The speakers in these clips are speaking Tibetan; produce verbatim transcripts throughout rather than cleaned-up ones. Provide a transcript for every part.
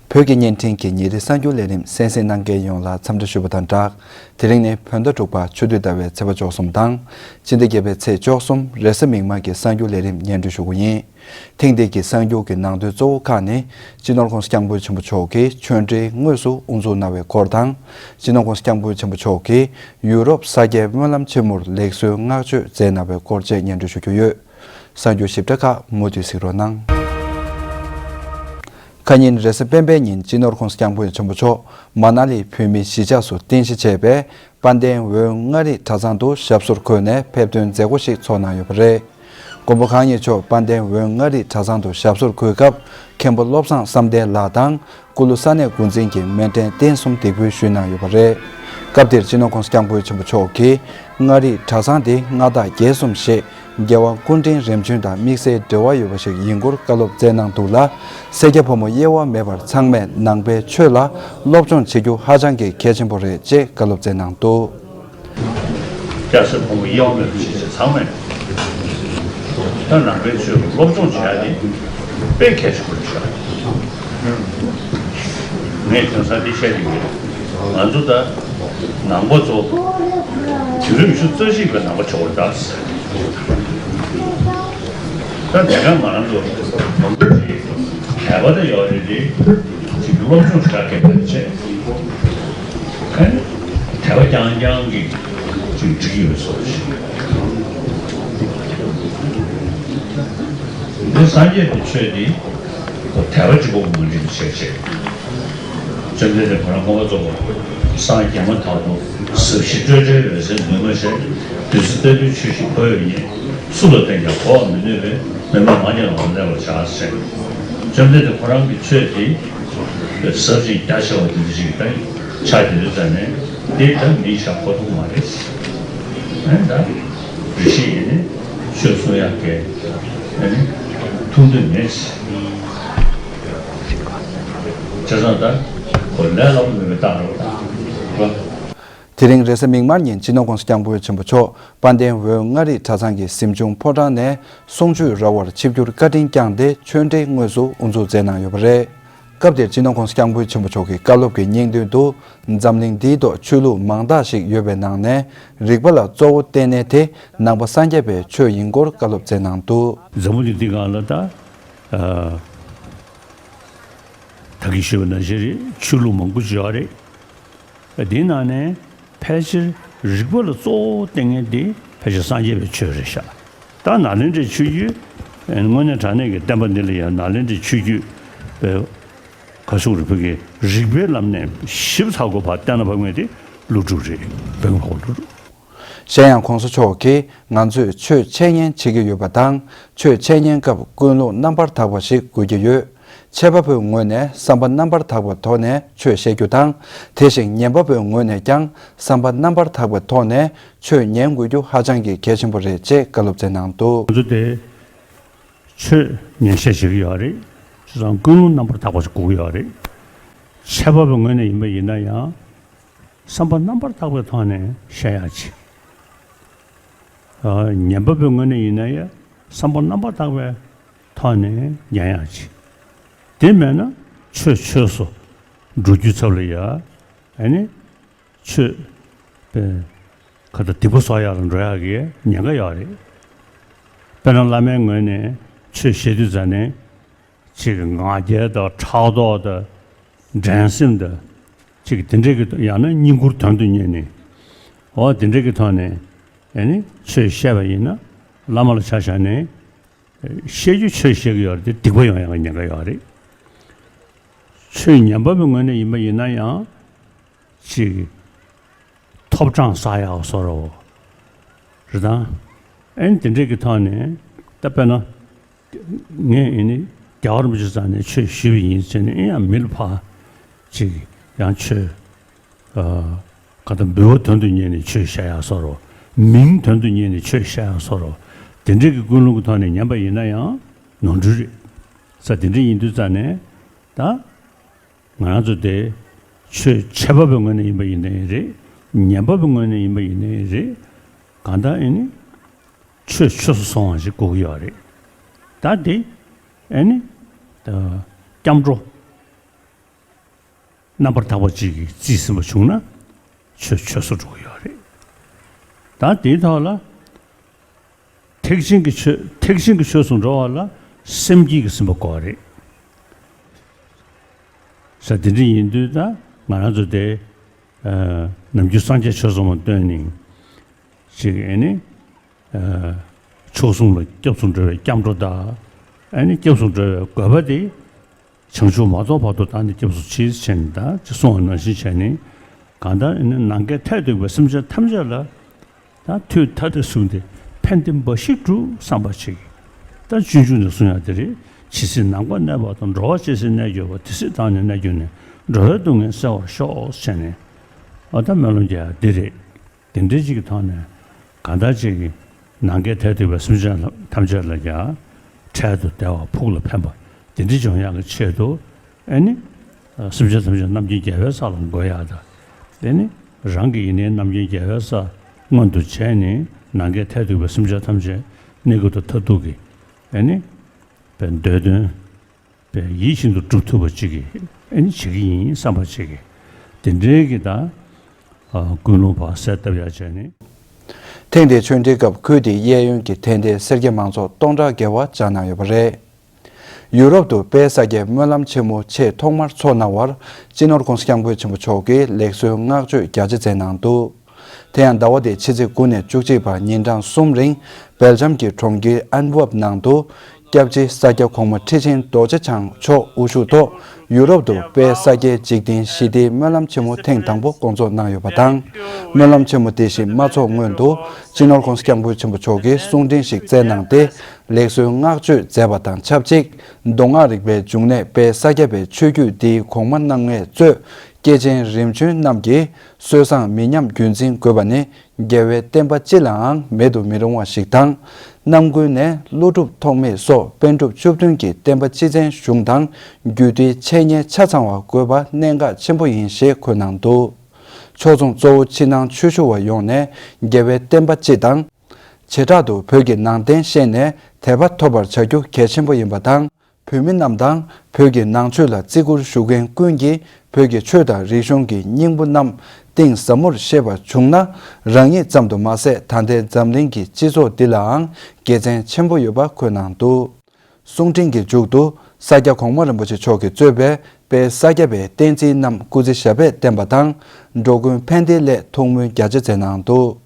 བོད་ཀྱི་བརྙན་འཕྲིན་གྱི་ཉིན་རེའི་གསར་འགྱུར་ལས་རིམ་གསན་གཟིགས་གནང་མཁན་ཡོངས་ལ་འཚམས་འདྲི་ཞུ་བ་དང་སྦྲགས། དེ་རིང་ནི་བོད་ཟླ་དྲུག་པ་ཆུ་སྟོད་ཟླ་བའི་ཚེས་པ་བཅུ་གསུམ་དང་། སྤྱི་ཟླ་བརྒྱད་པའི་ཚེས་བཅུ་གསུམ་རེས་གཟའ་མིག་དམར་གྱི་གསར་འགྱུར་ལས་རིམ་སྙན་སྒྲོན་ཞུ་རྒྱུ་ཡིན། ཐེངས་འདིའི་གི་གསར་འགྱུར་གྱི་ནང་དོན་གཙོ་བོ་ཁག་ནི། སྤྱི་ནོར་༧གོང་ས་༧སྐྱབས་མགོན་ཆེན་པོ་མཆོག་གིས་ཆོས་འབྲེལ་དངོས་སུ་དབུ་འཛུགས་གནང་བའི་སྐོར་དང་། སྤྱི་ནོར་༧གོང་ས་༧སྐྱབས་མགོན་ཆེན་པོ་མཆོག་གིས་ཡུ་རོབ་ས་སྐྱའི་སྨོན་ལམ་ཆེན་མོར་ལེགས་གསོལ་བསྔགས་བརྗོད་མཛད་གནང་བའི་སྐོར་བཅས་སྙན་སྒྲོན་ཞུ་རྒྱུ་ཡོད། གསར་འགྱུར་ཞིབ་ཕྲ་ཁག་མུ་མཐུད་གཟིགས་རོགས་གནང་། ཁ་ཉིན་རེས་གཟའ་སྤེན་པའི་ཉིན་སྤྱི་ནོར་༧གོང་ས་༧སྐྱབས་མགོན་ཆེན་པོ་མཆོག་མ་ན་ལི་བོད་མིའི་གཞིས་ཆགས་སུ་རྟེན་གཞི་བྱས་པའི་དཔལ་ལྡན་འོད་མངའ་རིས་གྲྭ་ཚང་དུ་ཞབས་སོར་འཁོད་ནས་ཕེབས་ཐོན་མཛད་སྒོ་ཞིག་ཚོགས་གནང་ཡོད་པ་རེད། མགོན་པོ་གང་ཉིད་མཆོག་དཔལ་ལྡན་འོད་མངའ་རིས་གྲྭ་ཚང་དུ་ཞབས་སོར་འཁོད་སྐབས། མཁན་པོ་བློ་བཟང་བསམ་གཏན་ལགས་དང་། སྐུ་ལུས་ས་གནས་འགོ་འཛིན་གྱིས་མཎྜལ་རྟེན་གསུམ་འདེགས་འབུལ་ཞུས་གནང་ཡོད་པ་རེད། སྐབས་དེར་སྤྱི་ནོར་༧གོང་ས་༧སྐྱབས་མགོན་ཆེན་པོ་མཆོག་གིས། མངའ་རིས་གྲྭ་ཚང་དེ་མངའ་བདག་བརྒྱད་གསུམ་ཞེས། རྒྱལ་དབང་སྐུ་ཕྲེང་རིམ་བྱོན་དང་དམིགས་བསལ་འབྲེལ་བ་ཡོད་པ་ཞིག་ཡིན་སྐོར་བཀའ་སློབ་སྩལ་གནང་འདུག་ལ། སེར་སྐྱ་ཕོ་མོ་དབྱེ་བ་མེད་པར་ཚང་མས་ནང་པའི་ཆོས་ལ་སློབ་སྦྱོང་བྱེད་རྒྱུ་ཧ་ཅང་གི་གལ་ཆེན་པོ་རེད་ཅེས་བཀའ་སློབ་སྩལ་གནང་འདུག། སྐྱ་སེར་ཕོ་མོ་དབྱེ་བ་མེད་པར་ཅི་བྱེད་ཚང་མས་ད་ནང་པའི་ཆོས་ལ་སློབ་སྦྱོང་བྱེད་ཡ་དེ་དཔེ་གལ་ཆེན་པོ་རེད་ཤག། ངས་དེང་སང་འདི་བཤད་ཀྱི་ཡོད། ང་ཚོ་ད་ནང་པ་ཚོ་དུས་རབས་ཉི་ཤུ་རྩ་གཅིག་པའི་ནང་པ་ཆགས་པ་རེད་ད། ད་དེ་ག་ང་རང་ཚོ་ནང་པ་ཅིག་ནད་པ་ད་ཡོད་རེད་དེ། ཅིག་སློབ་སྦྱོང་ཞེ་དྲག་གལ་ཆེ། ཨ་ནི་དད་པ་རྐྱང་རྐྱང་གིས་ཅིག་འགྲིག་ཡོད་བཟོ་ཞིག། འདི་སངས་རྒྱས་པའི་ཆོས་འདི་ཁོ་དད་པ་གཅིག་པོ་མ་འགྲིག་བྱས་བྱས། བཅོམ་ལྡན་འདས་ཁོ་རང་མངོན་པར་རྫོགས་པར་སངས་རྒྱས་མ་ཐག་ཏུ་ཟབ་ཞི་སྤྲོས་བྲལ་འོད་གསལ་འདུས་མ་བྱས། བདུད་རྩི་ལྟ་བུའི་ཆོས་ཤིག་ཁོ་ཡོད་ཉིད། སུ་ལ་བསྟན་ཀྱང་གོ་བར་མི་ནུས་པས། མི་སྨྲ་མ་ཉན་ལ་མ་སླད་པར་བྱ་ཟེར། བཅོམ་ལྡན་འདས་ཁོ་རང་གི་ཆོས་དེ་ཟབ་ཅིང་རྒྱ་ཆེ་བ་དེ་འདྲ་ཞིག་ད་ཆགས་ཀྱི་རེད་ཙང་ནས་དེ་ད་མིའི་ཞབས་གོ་ཐུབ་མ་རེད། ཨ་ནི་ད་རེ་ཞིག་ཡིན་ནས་ཆོས་གསུང་ཡག་གི་ཨ་ནི་ཐུགས་འདོད་མེད། བྱས་ཙང་ད་ཁོ་ལས་སླ་པོ་མེད་པའི་རྟགས་རེད་པ། དེ་རིང་རེས་གཟའ་མིག་དམར་ཉིན་སྤྱི་ནོར་༧གོང་ས་༧སྐྱབས་མགོན་ཆེན་པོ་མཆོག་དཔལ་ལྡན་འོད་མངའ་རིས་གྲྭ་ཚང་གི་གཟིམ་ཆུང་ཕོ་བྲང་ནས་གསུང་ཆོས་ར་བར་ཆིབས་བསྒྱུར་བཀའ་དྲིན་བསྐྱངས་ཏེ་ཆོས་འབྲེལ་དངོས་སུ་དབུ་འཛུགས་མཛད་གནང་ཡོད་པ་རེད། སྐབས་དེར་སྤྱི་ནོར་༧གོང་ས་༧སྐྱབས་མགོན་ཆེན་པོ་མཆོག་གི་བཀའ་སློབ་ཀྱི་སྙིང་དོན་དུ། འཛམ་གླིང་འདིའི་ཐོག་ཆོས་ལུགས་མང་དག་ཞིག་ཡོད་པའི་ནང་ནས་རིག་པ་ལ་གཙོ་བོ་བསྟེན་ནས་དེ་ནང་པ་སངས་རྒྱས་པའི་ཆོས་ཡིན་སྐོར་བཀའ་སློབ་སྩལ་གནང་འདུག། འཛམ་བུ་གླིང་འདི་སྒང་ལ་ད། ཨ། ད་གིན་ཞུས་པ་ནང་བཞིན་རེད། ཆོས་ལུགས་མང་པོ་ཅིག་ཡོད་རེད། དེའི་ནང་ནས་ཕལ་ཆེར་རིག་པ་ལ་གཙོ་བོ་བསྟེན་མཁན་དེ་ཕལ་ཆེར་སངས་རྒྱས་པའི་ཆོས་རེད་ཤག། ད་ནཱ་ལེནྡྲའི་ཆོས་བརྒྱུད། དངོས་གནས་དྲང་གནས་ཀྱི་བསྟན་པ་འདི་ལ་ཡང་ནཱ་ལེནྡྲའི་ཆོས་བརྒྱུད་པའི་ག་ཟེར་དགོས་རེད། བོད་ཀྱི་རིག་པའི་ལམ་ནས་ཞིབ་ཚགས་པོ་ཕར་བལྟས་ན་ཕ་གི་དེ་ཀླུ་སྒྲུབ་རེད། བོན་ཕོ་ཀླུ་སྒྲུབ། གཞན་ཡང་གོང་ས་མཆོག་གིས་ང་ཚོས་ཆོས་འཆད་ཉན་བྱེད་ཀྱི་ཡོད་པ་དང་། ཆོས་འཆད་ཉན་སྐབས་ཀུན་སློང་རྣམ་པར་དག་པ་ཞིག་དགོས་ཀྱི་ཡོད། འཆད་པ་པོའི་ངོས་ནས་བསམ་པ་རྣམ་པར་དག་པའི་ཐོག་ནས་ཆོས་བཤད་རྒྱུ་དང་། དེ་བཞིན་ཉན་པ་པོའི་ངོས་ནས་ཀྱང་བསམ་པ་རྣམ་པར་དག་པའི་ཐོག་ནས་ཆོས་ཉན་དགོས་རྒྱུ་ཧ་ཅང་གི་གལ་ཆེན་པོ་རེད་ཅེས་བཀའ་སློབ་སྩལ་གནང་འདུག། ང་ཚོ་དེ་ཆོས་ཉན་བཤད་བྱེད་ཀྱི་ཡོད་རེད། བྱས་ཙང་ཀུན་སློང་རྣམ་པར་དག་པ་ཞིག་དགོས་ཀྱི་ཡོད་རེད། འཆད་པ་པོའི་ངོས་ནས་ཡིན་པ་ཡིན་ན་ཡང་། བསམ་པ་རྣམ་པར་དག་པའི་ཐོག་ནས་བཤད་ཡག་ཅིག། ཨ། ཉན་པ་པོའི་ངོས་ནས་ཡིན་ན་ཡང་བསམ་པ་རྣམ་པར་དག་པའི་ཐོག་ནས་ཉན་ཡག་ཅིག། དེ་མེད་ན་ཆོས་ཆོས་སུ་འགྲོ་རྒྱུའི་ཚབ་ལ་ཡ། ཨ་ནི་ཆོས་པའི་ཁ་ད་སྡིག་པ་གསོག་ཡག་ལ་འགྲོ་ཡག་གི་ཉེན་ཁ་ཡོད་རེད། དཔེར་ན་བླ་མའི་ངོས་ནས་ཆོས་བཤད་དུས་ཙ་ནས། ཅིག་ང་རྒྱལ་དང་ཕྲག་དོག་དང་། འགྲན་སེམས་དང་། ཅིག་དེ་འདྲས་ཀྱི་ཡང་ན་བསྙེན་བཀུར་དོན་དུ་གཉེར་ནས། འོ་དེ་འདྲས་ཀྱི་ཐོག་ནས་ཨ་ནི་ཆོས་བཤད་པ་ཡིན་ན་བླ་མ་ལ་ཆ་བཞག་ནས་བཤད་རྒྱུ་ཆོས་བཤད་ཀྱི་ཡོད་རེད་དེ་སྡིག་པ་ཡོང་ཡག་གི་ཉེན་ཁ་ཡོད་རེད། ཆོས་ཉན་པ་པོའི་ངོས་ནས་ཡིན་པ་ཡིན་ན་ཡང་། ཅིག་ཐོབ་གྲངས་བསགས་ཡག་བཟོ་འདྲ་བོ་རེད་དང་། ཨ་ནི་དེ་འདྲས་ཀྱི་ཐོག་ནས་ད་དཔེར་ན། ངས་ཨ་ནི་རྒྱལ་བ་རིན་པོ་ཆེ་རྩ་ནས་ཆོས་ཞུས་པ་ཡིན་ཟེར་ནས་ཨེ་ཡང་མི་ལ་ཕར་ཅིག་ཡང་ཆོས། ཨ། ག་ད་འབུལ་བ་དོན་དུ་གཉེར་ནས་ཆོས་བཤད་ཡག་བཟོ་འདྲ་བོ། མིང་དོན་དུ་གཉེར་ནས་ཆོས་བཤད་ཡག་བཟོ་འདྲ་བོ། དེ་འདྲས་ཀྱི་ཀུན་སློང་གི་ཐོག་ནས་ཉན་པ་ཡིན་ན་ཡང་ནོར་འཁྲུལ་རེད། ས་དེ་འདྲས་ཡིན་དུས་རྩ་ནས་ད། ང་རང་ཚོ་དེ་ཆོས་འཆད་པ་པོའི་ངོས་ནས་ཡིན་པ་ཡིན་ནའི་རེད། ཉན་པ་པོའི་ངོས་ནས་ཡིན་པ་ཡིན་ནའི་རེད། གང་ལྟར་ཨེ་ནི་ཆོས་ཆོས་སུ་སོང་བ་ཞིག་དགོས་ཀྱི་ཡོད་རེད། ད་དེ་ཨེ་ནི་ད་སྐྱབས་འགྲོ་ རྣམ་པར་དག་པ་ཅིག་གིས་རྩིས་ཟིན་པ་བྱུང་ན་ཆོས་ཆོས་སུ་འགྲོ་གི་ཡོད་རེད། ད་དེའི་ཐོག་ལ་ཐེག་ཆེན་གྱི་ཆོས་ཐེག་ཆེན་གྱི་ཆོས་སུ་འགྲོ་བ་ལ་སེམས་བསྐྱེད་ཀྱིས་ཟིན་པ་དགོས་རེད། ས་དེ་འདྲ་ཡིན་དུས་ད་ང་རང་ཚོ་དེ་ཨ་ནམ་རྒྱུན་སངས་རྒྱས་ཆོས་ཚང་མ་བཏོན་ནས་ཅིག་ཨེ་ནི་ཨ་མཆོག་ཟུང་ལ་སྐྱབས་སུ་འགྲོ་བའི་སྐྱབས་འགྲོ་དང་ཨེ་ནི་སྐྱབས་སུ་འགྲོ་བའི་དགོས་པ་དེ་བྱང་ཆུབ་མ་ཐོབ་བར་དུ་བདག་ནི་སྐྱབས་སུ་མཆི་ཟེར་ནས་ད་ཅིག་གསུངས་པ་ནང་བཞིན་བྱས་ནས་གང་ལྟར་ཨེ་ནི་ནམ་མཁའི་མཐས་གཏུགས་པའི་སེམས་ཅན་ཐམས་ཅད་ལ། ད་ཐོས་ཐ་དད་གསུམ་དེ་ཕན་བདེ་འབའ་ཞིག་སྒྲུབ་བསམ་པ་ཅིག་ད་སྤྱོད་འཇུག་ནས་གསུང་ཡག་དེ་རེད། ཇི་སྲིད་ནམ་མཁའ་གནས་པ་དང་། འགྲོ་བ་ཇི་སྲིད་གནས་གྱུར་པ། དེ་སྲིད་བདག་ནི་གནས་གྱུར་ནས། འགྲོ་བའི་སྡུག་བསྔལ་སེལ་བར་ཤོག་ཟེར་ནས། འོ་ད་སྨོན་ལམ་རྒྱག་ཡག་འདི་རེད། དེ་འདྲའི་ཅིག་གི་ཐོག་ནས་གང་ལྟར་ཅིག་གི་ནམ་མཁའི་མཐས་གཏུགས་པའི་སེམས་ཅན་ཐམས་ཅད་ལ་ཡང་འཕྲལ་དུ་བདེ་བ་ཕུགས་ལ་ཕན་པ་དེ་འདྲ་འབྱུང་ཡག་གི་ཆེད་དུ་ཨེ་ནི་སེམས་ཅན་ཐམས་ཅད་རྣམ་མཁྱེན་རྒྱལ་བའི་ས་ལ་འགོད་ཡག་དང་། དེ་ནི་རང་གི་ཡེ་ནས་རྣམ་མཁྱེན་རྒྱལ་བའི་ས་མངོན་དུ་བྱས་ནས་ནམ་མཁའི་མཐས་གཏུགས་པའི་སེམས་ཅན་ཐམས་ཅད་གནས་སྐབས་དང་མཐར་ཐུག་གི་ཨེ་ནི་པའི་འདོད་དོན་པའི་ཡིད་བཞིན་དུ་འགྲུབ་ཐུབ་པ་ཅིག་གི་ཨེ་ནི་བྱེད་ཀྱི་ཡིན་བསམ་པ་ཅིག་གི་དེ་འདྲའི་གི་ད་ཀུན་སློང་ཕར་གསལ་བཏབ་ཡག་བྱས་ནས། ཐེངས་འདིའི་ཆོས་འབྲེལ་སྐབས་ཁུལ་དེའི་གཡས་གཡོན་གྱི་དད་ལྡན་སེར་སྐྱ་མང་ཚོགས་སྟོང་ཕྲག་བརྒལ་བ་བཅར་གནང་ཡོད་པ་རེད། ཡུ་རོབ་ཏུ་དཔལ་ས་སྐྱའི་སྨོན་ལམ་ཆེན་མོ་ཆེས་ཐོག་མར་འཚོགས་གནང་བར་སྤྱི་ནོར་༸གོང་ས་༸སྐྱབས་མགོན་ཆེན་པོ་མཆོག་གིས་ལེགས་གསོལ་བསྔགས་བརྗོད་རྒྱ་ཆེ་མཛད་གནང་འདུག་དེ་ཡང་ཟླ་བ་འདིའི་ཕྱི་ཚེས་དགུ་ནས་བཅུ་གཅིག་བར་ཉིན་གྲངས་གསུམ་རིང་སྦེལ་ཇམ་གྱི་གྲོང་ཁྱེར་ཨན་ཝེབ་ནང་དུ་སྐྱབས་རྗེ་ས་སྐྱ་གོང་མ་ཁྲི་ཆེན་རྡོ་རྗེ་འཆང་མཆོག་དབུ་བཞུགས་ཐོག་ཡུ་རོབ་ཏུ་དཔལ་ས་སྐྱའི་འཇིག་རྟེན་ཞི་བདེའི་སྨོན་ལམ་ཆེན་མོ་ཐེངས་དང་པོ་སྐོང་ཚོགས་གནང་ཡོད་པ་དང་། སྨོན་ལམ་ཆེན་མོ་དེ་བཞིན་མ་འཚོགས་སྔོན་དུ་སྤྱི་ནོར་༸གོང་ས་༸སྐྱབས་མགོན་ཆེན་པོ་མཆོག་གིས་གསུང་འཕྲིན་ཞིག་བསྩལ་གནང་སྟེ། ལེགས་གསོལ་བསྔགས་བརྗོད་མཛད་པ་དང་ཆབས་ཅིག་མདོ་སྔགས་རིག་པའི་འབྱུང་གནས་དཔལ་ས་སྐྱ་པའི་ཆོས་བརྒྱུད་འདིའི་གོང་མ་རྣམ་ལྔས་གཙོས་སྐྱེས་ཆེན་རིམ་བྱོན་རྣམས་ཀྱིས་སྲོལ་བཟང་མི་ཉམས་རྒྱུན་འཛིན་དགོས་པ་ནི་རྒྱལ་བའི་བསྟན་པ་སྤྱི་ལའང་མེད་དུ་མི་རུང་བ་ཞིག་དང་། རྣམ་ཀུན་ནས་ཀླུ་སྒྲུབ་ཐོགས་མེད་སོགས་པཎ་གྲུབ་བཅུ་བདུན་གྱི་བསྟན་པ་སྤྱི་བཙན་གཞུང་དང་རྒྱུད་སྡེའི་འཆད་ཉན་ཆ་ཚང་བ་དགོས་པ་གནད་འགག་ཆེན་པོ་ཡིན་ཞེས་འཁོད་གནང་འདུག་ཕྱོགས་མཚུངས་གཙོ་བོ་ཕྱི་ནང་ཆོས་ཞུ་བ་ཡོངས་ནས་རྒྱལ་བའི་བསྟན་པ་སྤྱི་དང་། བྱེ་བྲག་ཏུ་བོད་ཀྱི་ནང་བསྟན་ཤེས་ནས་དད་པ་ཐོབ་པར་བྱ་རྒྱུ་གལ་ཆེན་པོ་ཡིན་པ་དང་། བོད་མི་རྣམས་དང་བོད་ཀྱི་ནང་ཆོས་ལ་བརྩི་བཀུར་ཞུ་མཁན་ཀུན་གྱིས་བོད་ཀྱི་ཆོས་དང་རིག་གཞུང་གི་སྙིང་པོ་རྣམས་གཏིང་ཟབ་མོར་ཤེས་པ་བྱུང་ན། རང་ཉིད་ཙམ་དུ་མ་ཟད་ད་ལྟའི་འཛམ་གླིང་གི་སྤྱི་ཚོགས་འདི་ལའང་དགེ་མཚན་ཆེན་པོ་ཡོད་པ་འཁོད་གནང་འདུག་གསུང་འཕྲིན་གྱི་མཇུག་ཏུ་ས་སྐྱ་གོང་མ་རིན་པོ་ཆེ་མཆོག་གིས་གཙོས་པའི་དཔལ་ས་སྐྱ་པའི་བསྟན་རྩིས་རྣམས་སྐུ་ཚེ་ཞབས་པད་བརྟན་པ་དང་འགྲོ་ཀུན་ཕན་བདེའི་སླད་ཐུགས་སྨོན་རྒྱ་ཆེ་མཛད་གནང་འདུག་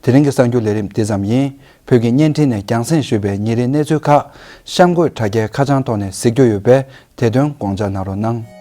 དེ་རིང་གི་གསར་འགྱུར་ལས་རིམ་འདི་ཙམ་ཡིན། བོད་ཀྱི་བརྙན་འཕྲིན་ནས་རྒྱང་སྲིང་ཞུས་པའི་ཉིན་རེའི་གནས་ཚུལ་ཁག་གཤམ་འཁོད་དྲ་རྒྱའི་ཁ་བྱང་ཐོག་ནས་གཟིགས་རྒྱུ་ཡོད་པས་དེ་དོན་དགོངས་འཇགས་གནང་རོགས་གནང་།